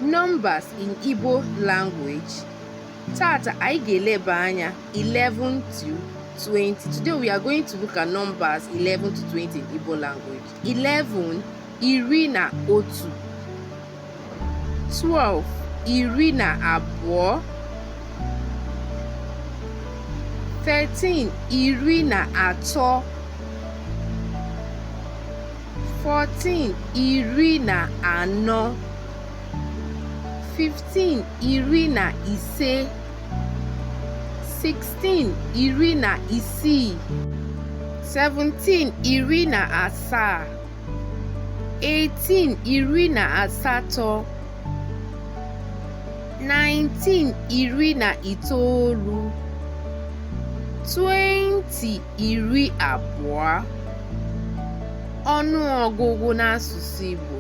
Numbers in Igbo language. Tata anyị ga-eleba anya 11 to 20. Today we are going to look at numbers 11 to 20 in Igbo language. 11, 11. 12, 12. 13, 13. 14, 14. 15, 15. 16, 16. 17, 17. 18, 18. 19, 19. 20, 20. Ọnụọgụgụ n'asụsụ Igbo.